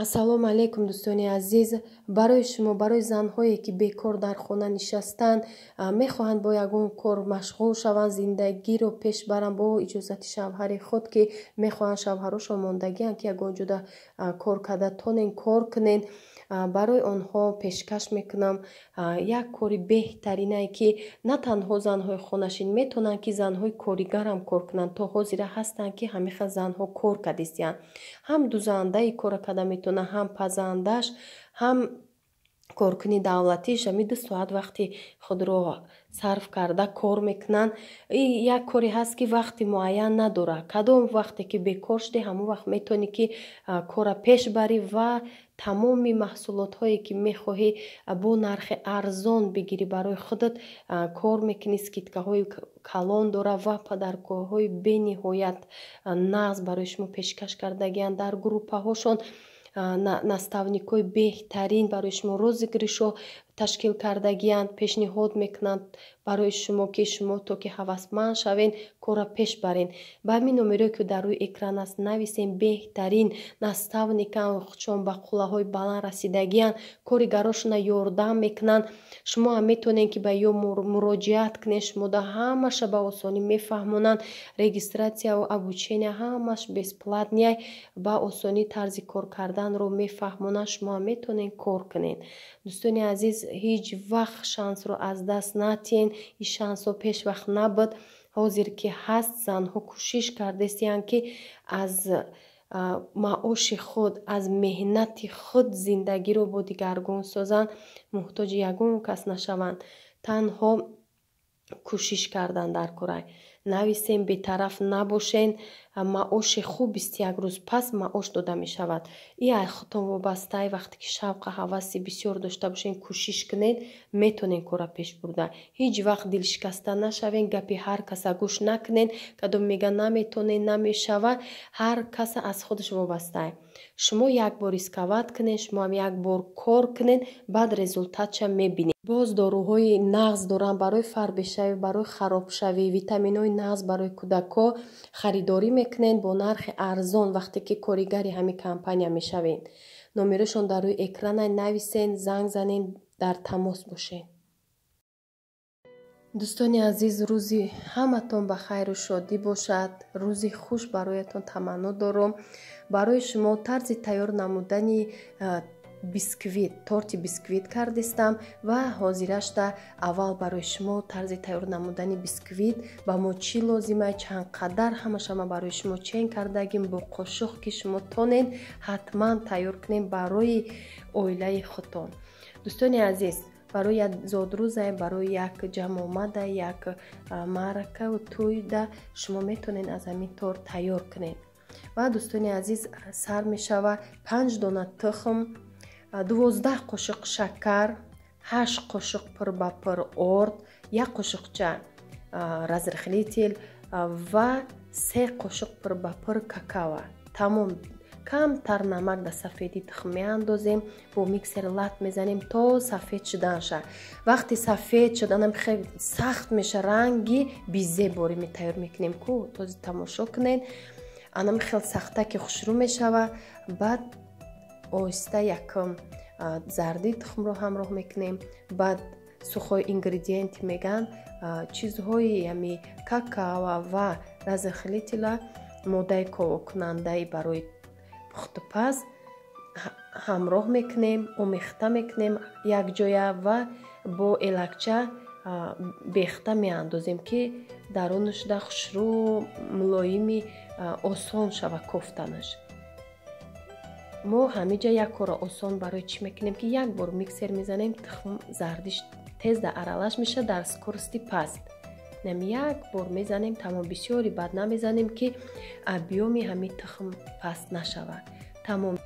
Ассалому алайкум, дӯстони азиз. Барои шумо, барои занҳое, ки бекор дар хона нишастанд, мехоҳанд бо ягон кор машғул шаванд, зиндагиро пеш баранд бо иҷозати шавҳари худ, ки мехоҳанд шавҳарошон мондагианд, ки ягон ҷода кор карда тонен, кор кунен, барои онҳо пешкаш мекунам як кори беҳтаринае, ки на танҳо занҳои хонашин метавонанд, ки занҳои коригарам кор кунанд. То ҳозира ҳастанд, ки ҳамихел занҳо кор кардистиянд, ҳам дузандаи кора карда метавонанд, ҳам пазандааш, ҳам коркуни давлатиш. Ҳами 2 соат вақти худро сарф карда кор мекунанд. Як коре ҳаст, ки вақти муайян надорад. Кадом вақте ки бекор шудӣ, ҳамон вақт метавонӣ, ки кора пеш барӣ ва тамоми маҳсулотҳое, ки мехоҳӣ, бо нархи арзон бигирӣ барои худат. Кор мекунӣ, скидкаҳои калон дора ва подаркаҳои бениҳоят нағз барои шумо пешкаш кардагианд. Дар группаҳошон наставникҳои беҳтарин барои шумо розыгрышҳо ташкил кардагианд, пешниҳод мекунанд барои шумо, ки шумо то ки ҳавасманд шавен, корра пеш барен. Ба ҳамин номерое, ки дар рӯи экран аст, нависем. Беҳтарин наставникан, чон ба қуллаҳои баланд расидагианд, коригарошона ёрдам мекунанд. Шумо ҳам метавонед, ки ба ё муроҷиат кунед. Шумода ҳамаша ба осонӣ мефаҳмонанд. Регистрация-ву обучение ҳамаш бесплатный, ба осонӣ тарзи кор карданро мефаҳмонанд. Шумо ҳам метавонед кор кунед. Дӯстони азиз, ҳеҷ вақт шансро аз даст натиҳен. Ин шансҳо пешвақт набуд, ҳозир ки ҳаст, занҳо кӯшиш кардастиянд, ки аз маоши худ, аз меҳнати худ зиндагиро бо дигаргун созанд, муҳтоҷи ягон кас нашаванд. Танҳо кӯшиш кардан дар корай. Нависем, бетараф набошен. Маоши хуб, 21 рӯз пас маош дода мешавад. И ай худтон вобастаи. Вақте ки шавқа, ҳаваси бисёр дошта бошен, кӯшиш кунед, метонен кора пеш бурда. Ҳеҷ вақт дилшикаста нашавен, гапи ҳар каса гӯш накунен, кадом мега наметонен, намешавад. Ҳар каса аз худаш вобастае. Шумо як бор рисковать кунед, шумоам як бор кор кунед, баъд результатша мебинед. Боз доруҳои нағз доранд барои фарбешавӣ, барои харобшавӣ, витаминҳои нағз барои кӯдакҳо харидорӣ мекунед бо нархи арзон, вақте ки коригари ҳамин компания мешавед. Номерошон дар рӯи экрана, нависен, занг занен, дар тамос бошед. Дӯстони азиз, рӯзи ҳаматон ба хайру шодӣ бошад. Рӯзи хуш бароятон таманно дорам. Барои шумо тарзи тайёр намудани бисквит, торти бисквит кардистам ва ҳозирашда аввал барои шумо тарзи тайёр намудани бисквит, ба мо чӣ лозима, чанд қадар, ҳамаша ма барои шумо чен кардагим бо қошуқ, ки шумо тонед ҳатман тайёр кунем барои оилаи худтон. Дӯстони азиз, барои як зодрӯза, барои як ҷамъомада, як маъракаву тӯйда шумо метавонед аз ҳамин торт тайёр кунед. Ва, дӯстони азиз, сар мешава: панҷ дона тухм, 12 қошуқ шакар, ҳашт қошуқ пур ба пур орд, як қошуқча разрыхлитель ва се қошуқ пур ба пур какао. Тамом. Камтар намак дар сафеди тухм меандозем, бо миксер лат мезанем то сафед шуданша. Вақти сафед шуданам, хеле сахт меша, ранги безе борӣ метайёр мекунем ку този тамошо кунед. Анам хел сахта ки хушрӯ мешава, баъд оҳиста якум зарди тухмро ҳамроҳ мекунем, баъд сухой ингредиент меган, чизҳои ами какао ва разрыхлителя, моддаи ковокунандаи барои пухтупаз ҳамроҳ мекунем, омехта мекунем якҷоя ва бо элакча бехта меандозем, ки дарунашда хушрӯ, мулоими, осон шава кофтанаш. Мо ҳамиҷа як корро осон барои чӣ мекунем, ки як бор миксер мезанем, тухм зардиш тез да аралаш мешавад. Дар скорости паст нами як бор мезанем, тамом. Бисёри бад намезанем, ки объёми ҳамин тухм паст нашавад. Тамом,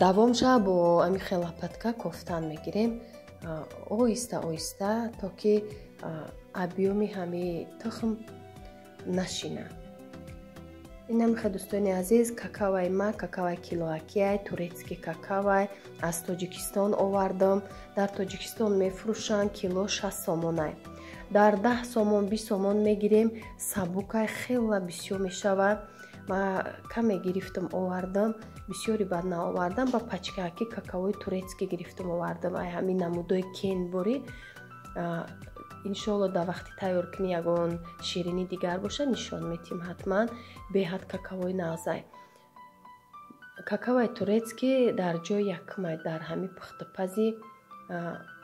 давом шава, бо ҳамин хел лопатка кофтан мегирем оҳиста оҳиста, то ки объёми ҳамин тухм нашинад. Инамихе, дӯстони азиз, какаои ма какаои килоакиай, турецкий какаоай, аз Тоҷикистон овардам. Дар Тоҷикистон мефурӯшанд, кило 60 сомонай. Дар 10 сомон, 20 сомон мегирем. Сабукай, хела бисёр мешавад. Ма каме гирифтам, овардам. Бисёри бад наовардам, ба пачкаки какаои турецкий гирифтам, овардам. Ай ҳамин намудои кенбори. Иншоалло, дар вақти тайёр кунӣ ягон ширини дигар боша, нишон метиҳем ҳатман. Беҳад какаои нағзай. Какаои турецкий дар ҷои якумай дар ҳамин пухтупази,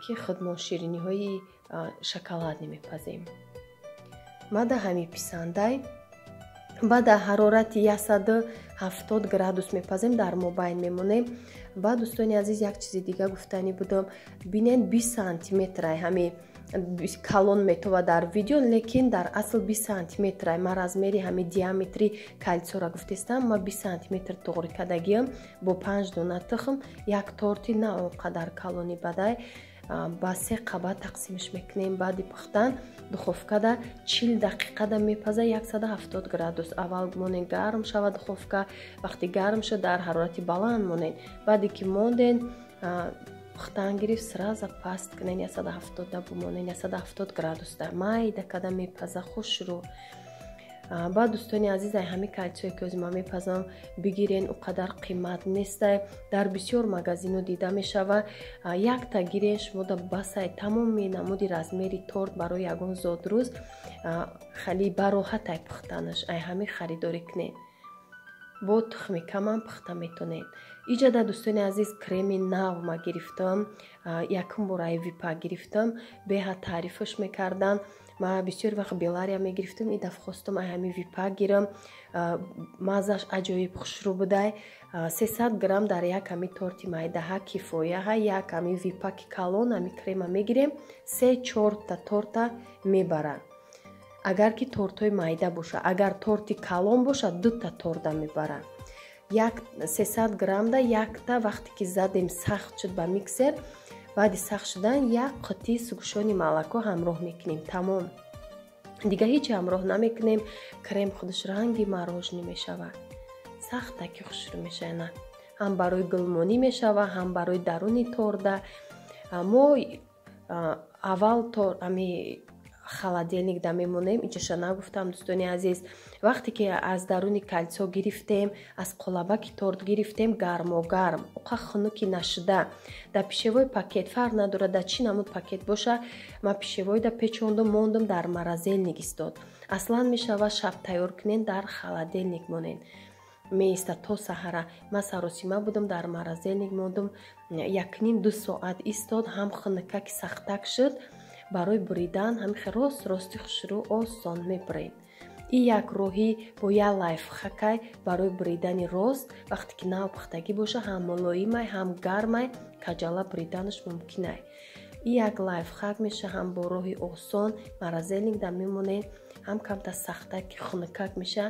ки худмон шириниҳои шоколадӣ мепазем. Мада ҳамин писандай. Баъд дар ҳарорати 170 градус мепазем, дар мобайн мемонем. Баъд, дӯстони азиз, як чизи дига гуфтанӣ будам. Бинед, 20 сантиметрай ҳами калон метова дар видео, лекин дар асл 20 сантиметрай. Ман размери ҳами диаметри кольцора гуфтестам. Ма 20 сантиметр туғри кардагиам бо панҷ дона тухм. Як торти на он қадар калони бадай. Ба се қабат тақсимш мекунем. Баъди пухтан духовкада 40 дақиқада мепаза, 170 градус. Аввал монен, гарм шава духовка. Вақти гарм шуд, дар ҳарорати баланд монен. Баъде ки монден, пухтан гирифт, сразу паст кунен, 170-да бумонен, 170 градусда майда када мепаза хушрӯ. Баъд, дӯстони азиз, ай ҳами кольцое ки ҳозир ман мепазам, бигирен, ӯ қадар қимат нестай, дар бисёр магазино дида мешава. Якта гирен, шумода басай. Тамоми намуди размери торт барои ягон зодрӯз хеле бароҳатай пухтанаш. Ай ҳами харидорӣ кунед, бо тухми камам пухта метонед. Иҷада, дӯстони азиз, креми нав ма гирифтам. Якум бор ай Випа гирифтам. Беҳад таърифаш мекардам. Ма бисёр вақт Белария мегирифтам, и дафъ хостам ай ҳами Випа гирам. Маззаш аҷоиб хушрӯ будай. 300 грамм дар як ҳами торти майдаҳа кифояҳа. Як ҳами Випаки калон ҳами крема мегирем, се чорта торта мебара, агар ки тортҳои майда боша. Агар торти калон бошад, дута торта мебара. Як 300 граммда якта. Вақте ки задем, сахт шуд ба миксер, баъди сахт шудан як қутии сгущённый молоко ҳамроҳ мекунем, тамом, дига ҳеҷ ҳамроҳ намекунем. Крем худаш ранги мороженое мешавад, сахтаки хушрӯ мешавад. Ҳам барои гулмонӣ мешава, ҳам барои даруни торда. Мо аввал тор ами холодильник да мемонем. Иҷоша нагуфтам, дӯстони азиз. Вақте ки аз даруни кольцо гирифтем, аз қолабаки торт гирифтем, гармогарм, уқа хунуки нашуда, дар пищевой пакет, фарқ надорад дар чӣ намуд пакет боша, ма пищевойда печондум, мондум, дар морозильник истод. Аслан мешава шаб тайёр кунен, дар холодильник монен, меистад то саҳара. Ма саросима будам, дар морозильник мондум, якним ду соат истод. Ҳам хунукаки сахтак шуд, барои буридан ҳамихе рост рости хушрӯ осон мебуред. И як роҳи бо як лайфхакай барои буридани рост. Вақте ки нав пухтагӣ боша, ҳам мулоимай, ҳам гармай, каҷала буриданаш мумкинай. И як лайфхак меша, ҳам бо роҳи осон. Морозильник да мемонед, ҳам камта сахтаки хунукак меша,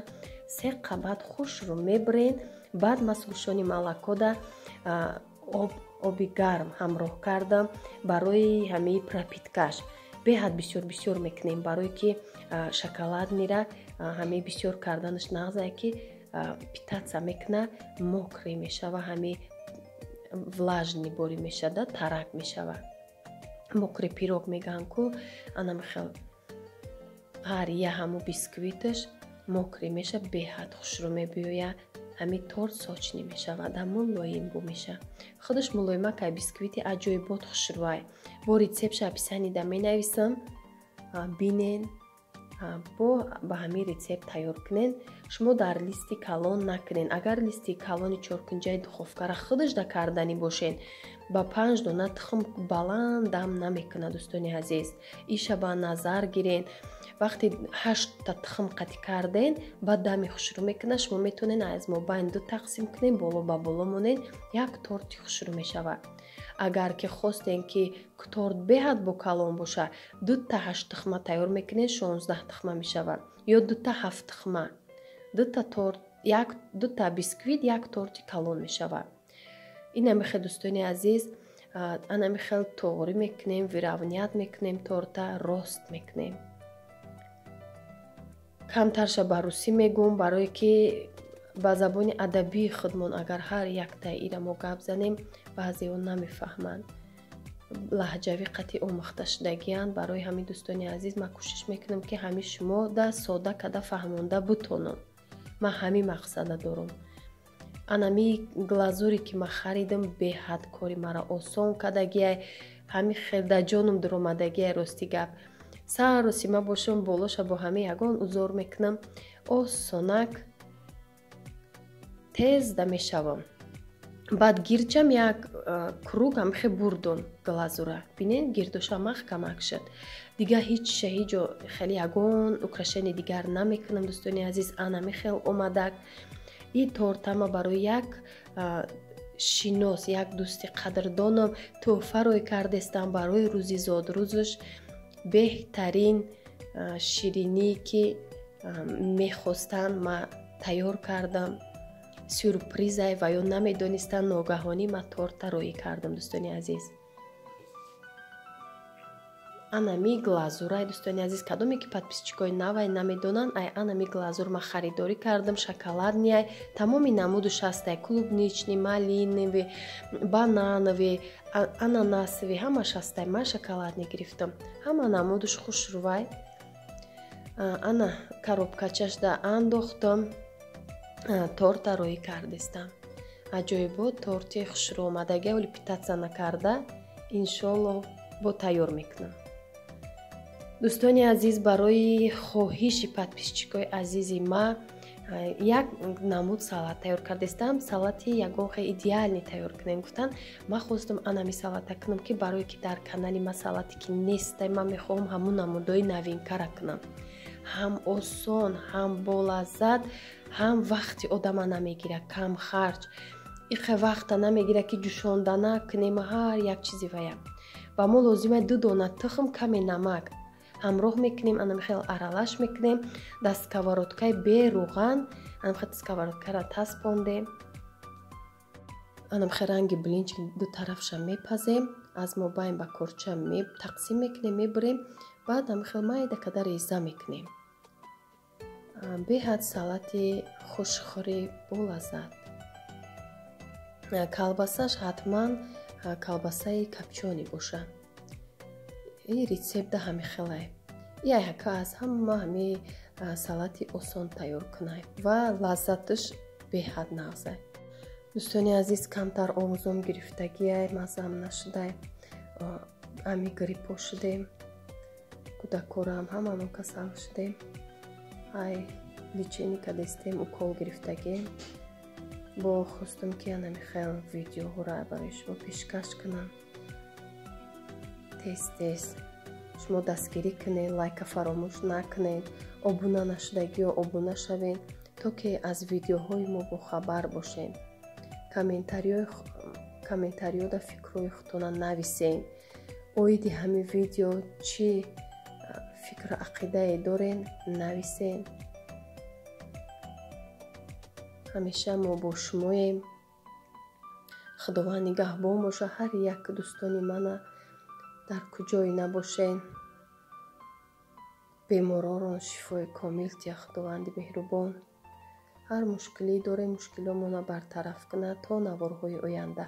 се қабат хушрӯ мебурен. Баъд ма сгущённый молокода об, оби гарм ҳамроҳ кардам барои ҳамаи пропиткаш. Беҳад бисёр бисёр мекунем, барое ки шоколад мера ҳамаи бисёр карданаш нағзае, ки питаться мекуна, мокрый мешава, ҳами влажный борӣ мешада, тарак мешава. Мокрый пирог мегӯянд ку, анамихел ҳар я ҳаму бисквиташ мокрый меша, беҳад хушрӯ мебиёяд. Ҳами торт сочный мешавад, мулоим бу меша. Худаш мулоимакай, бисквити аҷоибот хушрӯай. Бо рецептша описанида менависам, бинен, бо ба ҳамин рецепт тайёр кунен. Шумо дар листи калон накунен. Агар листи калони чоркунҷаи духовкара худаш да карданӣ бошен, ба панҷ дона тухм баланд дам намекунад, дӯстони азиз. Иша ба назар гирен. Вақте ҳаштта тухм қатӣ карден, баъд дами хушрӯ мекунад. Шумо метавонед аз мобайн ду тақсим кунен, боло ба боло монен, як торти хушрӯ мешавад. Агар ки хостем, ки торт беҳад бо калон боша, дута ҳашт тухма тайёр мекунед, 16 тухма мешавад, ё дута ҳафт тухма, дута торт, як дута бисквит як торти калон мешавад. Инамихел, дӯстони азиз, анамихел тоғрӣ мекунем, выравнять мекунем, торта рост мекунем. Камтарша ба русӣ мегӯм, барое ки ба забони адабии худмон агар ҳар яктаи ира мо гап занем, баъзеҳо намефаҳманд, лаҳҷавӣ қатъи омӯхта шудагианд. Барои ҳамин, дӯстони азиз, ман кӯшиш мекунам, ки ҳамин шумода сода када фаҳмонда бутонам. Ман ҳамин мақсада дорам. Анами глазуре ки ман харидам, беҳад кори мара осон кардагиай, ҳами хел дар ҷонум дуромадагиай. Рости гап, сарросима бошам, болоша бо ҳами ягон узор мекунам, осонак тезда мешавам. Баъд гирчам як круг ҳамихе бурдум глазура. Бинед, гирдоша маҳкамак шуд. Дигар ҳеҷ ҳеҷо хеле ягон украшение дигар намекунам, дӯстони азиз. Анами хел омадак и тортама барои як шинос, як дӯсти қадрдоном тӯҳфа рӯй кардестам барои рӯзи зодрӯзаш. Беҳтарин ширинӣ ки мехостанд, ма тайёр кардам. Сюрпризай ва ё намедонистанд, ногаҳонӣ ма торта роӣ кардам, дӯстони азиз. Анами глазурай, дӯстони азиз, кадоме ки подписчикои навай намедонанд, ай анами глазур ма харидорӣ кардам, шоколадный, тамоми намудуш ҳастай: клубничный, малиновый, банановый, ананасовый, ҳамаш ҳастай. Ман шоколадный гирифтам, ҳама намудуш хушрувай. Ана коробкачашда андохтам, торта роӣ кардестам. Аҷоибот торти хушрӯ омадагия, оли питаться накарда, иншолло бо тайёр мекунам. Дӯстони азиз, барои хоҳиши подписчикои азизи ма як намуд салат тайёр кардестам. Салати ягон хел идеальный тайёр кунем гуфтан. Ман хостам анами салата кунам, ки барое ки дар канали ма салате ки нестай, ман мехоҳам ҳамун намудои новинкара кунам, ҳам осон, ҳам болаззат, ҳам вақти одама намегирад, кам харҷ, иқе вақта намегирад, ки ҷӯшондана кунем ҳар як чизи вая. Ба мо лозима 2 дона тухм, каме намак ҳамроҳ мекунем, анами хел аралаш мекунем. Дар сковородкаи беруған анами сковородкара таспондем, анами хел ранги блинчик ду тарафша мепазем, аз мобайн ба корча тақсим мекунем, мебурем, баъд ами хел майда када реза мекунем. Беҳад салати хушхӯрӣ, болаззат. Колбасаш ҳатман колбасаи копчёный бошад. И рецепта ҳами хелай. Яка аз ҳама ҳами салати осон тайёр кунай ва лаззаташ беҳад нағзай. Дӯстони азиз, камтар овозом гирифтагиай, маззам нашудай, ами гриппо шудем, кӯдакорам ҳамамон касал шудем. Ай лечение кадестем, укол гирифтагием. Бо хостам ки анами хел видеоҳоро барои шумо пешкаш кунам. Тез тез шумо дастгирӣ кунед, лайка фаромӯш накунед, обуна нашудагиё обуна шавед, то ки аз видеоҳои мо бохабар бошед. Комментариёда фикрҳои худтона нависед. Оиди ҳамин видео чӣ фикру ақидае доред, нависед. Ҳамеша мо бо шумоем. Худованд нигаҳбон боша ҳар як дӯстони мана, дар куҷое набошед. Беморорон шифои комил диҳад Худованди меҳрубон. Ҳар мушкилӣ дорем, мушкиломона бартараф кунад то наворҳои оянда.